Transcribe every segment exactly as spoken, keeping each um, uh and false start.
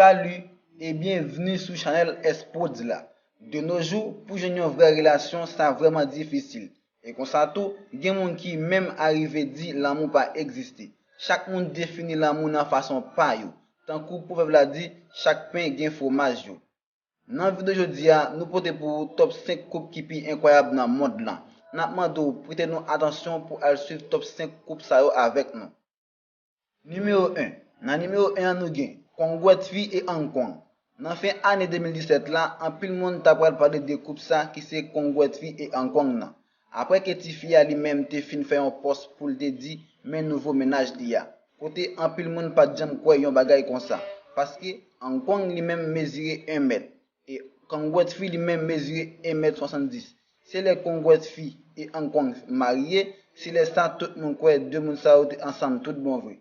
Salut e byenvni sou chanèl S Prodz la. De nos jours, pou jwenn yon vrè relasyon, sa vrèman difisil. E konsa tou, gen moun ki menm arive di lanmou pa egziste. Chak moun defini lanmou nan fason pa yo. Tankou pwovèb la di, chak pen gen fwomaj yo. Nan videyo jodi a, nou pote pou ou top senk koup ki pi enkwayab nan mond lan. N ap mande w prete nou atansyon pou al swiv top senk koup sa yo avèk nou. Nimewo en. Nan nimewo en an nou gen Kongwètfi e Angkwang. Nan fen ane de mil disèt la, anpil moun ta pral pale de koup sa ki se Kongwètfi e Angkwang nan. Apre ke tifi a li menm te fin fè yon pòs pou l te di men nouvo mennaj li a, kote anpil moun pa t janm kwè yon bagay konsa, paske Angkwang li menm mezire en mèt, e Kongwètfi li menm mezire en mèt swasanndis. Se lè Kongwètfi e Angkwang marye, se lè sa tout moun kwè de moun sa yo te ansanm tout bon vre.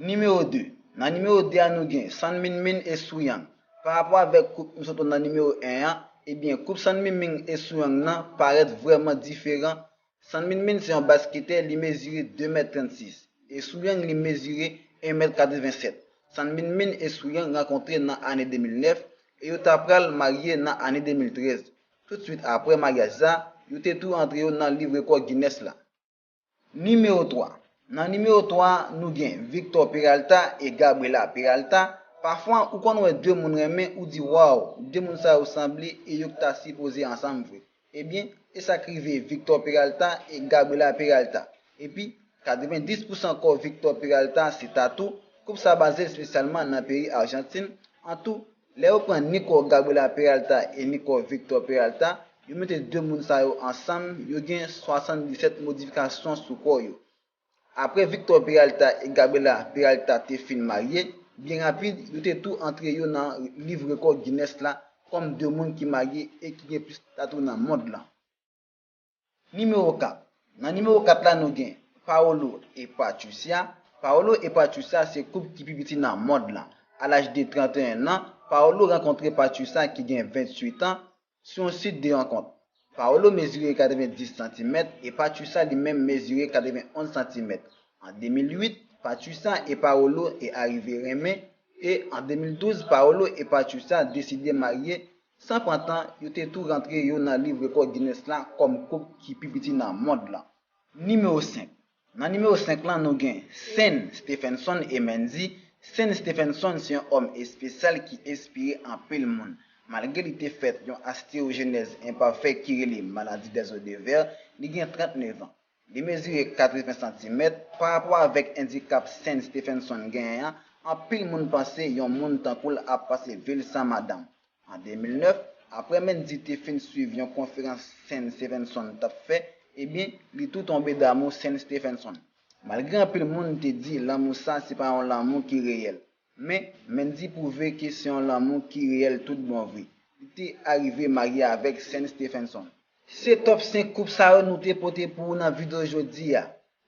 Nimewo de. Nan nimewo de a nou gen San Min Min e Su Yang. Pa rapò avèk koup nou sot wè nan nimewo en an, ebyen koup San Min Min e Su Yang nan parèt vrèman diferan. San Min Min se yon basketè, li mezire de mèt trannsis, e Su Yang li mezire en mèt katrevennsèt. San Min Min e Su Yang rankontre nan ane de mil nèf e yo ta pral marye nan ane de mil trèz. Toutswit apre maryaj sa, yo te tou antre yo nan liv rekò Guinness la. Nimewo twa. Nan nimewo twa, nou gen Victor Peralta e Gabriela Peralta. Pafwa, ou konn wè de moun renmen, ou di, "Waw, de moun sa yo sanble e yo ta sipoze ansanm vre." Ebyen, e sa k rive Victor Peralta e Gabriela Peralta. Epi, katrevendis pousan kò Victor Peralta se tatou. Koup sa baze espesyalman nan peyi Ajantin. Antou, lè yo pran ni kò Gabriela Peralta e ni kò Victor Peralta, yo mete de moun sa yo ansanm, yo gen swasanndisèt modifikasyon sou kò yo. Apre Victor Peralta e Gabriela Peralta te fin marye, byen rapid, yo te tou antre yo nan liv rekò Guinness la kòm de moun ki marye e ki gen plis tatou nan mond lan. Nimewo kat. Nan nimewo kat la, nou gen Paolo e Patricia. Paolo e Patricia se koup ki pi piti nan mond lan. A laj de trannteyen an, Paolo rankontre Patricia ki gen venntuit an sou yon sit de rankont. Paolo mezire katrevendis santimèt e Patricia li menm mezire katrevenonz santimèt. An de mil uit, Patricia e Paolo e arive renmen, e an de mil douz, Paolo e Patricia deside marye. San pran tan, yo te tou rantre yo nan liv rekò Guinness la kòm koup ki pi piti nan mond lan. Nimewo senk. Nan nimewo senk lan, nou gen Sean Stephenson e Mendy. Sean Stephenson se yon òm espesyal ki enspire anpil moun. Malgre li te fèt yon astewojenèz enpafè ki rele maladi dèzo de vè, li gen trannnev an. Li mezire katreven santimèt. Pa rapò avèk andikap Sean Stephenson genyen an, anpil moun panse yon moun tankou l ap pase vil san madanm. An de mil nèf, apre Mendy te fin swiv yon konferans Sean Stephenson t ap fè, ebyen, li tou tonbe damou Sean Stephenson. Malgre anpil moun te di lanmou sa se pa yon lanmou ki reyèl, men Mendy pwouve ke se yon lanmou ki reyèl tout bon vre. Li te arive marye avèk Sean Stephenson. Se top senk koup sa yo nou te pote pou ou nan videyo jodi a.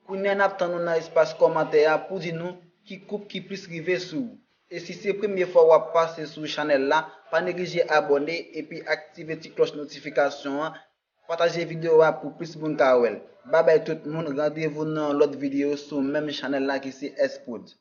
Kounye a n ap tann ou nan espas kòmantè a pou di nou ki koup ki plis rive sou ou. E si se premye fwa w ap pase sou chanèl la, pa neglije abòne epi aktive ti klòch notifikasyon an, pataje videyo a pou plis moun ka wè l. Babay tout moun, randevou nan yon lòt videyo sou menm chanèl la ki se S Prodz.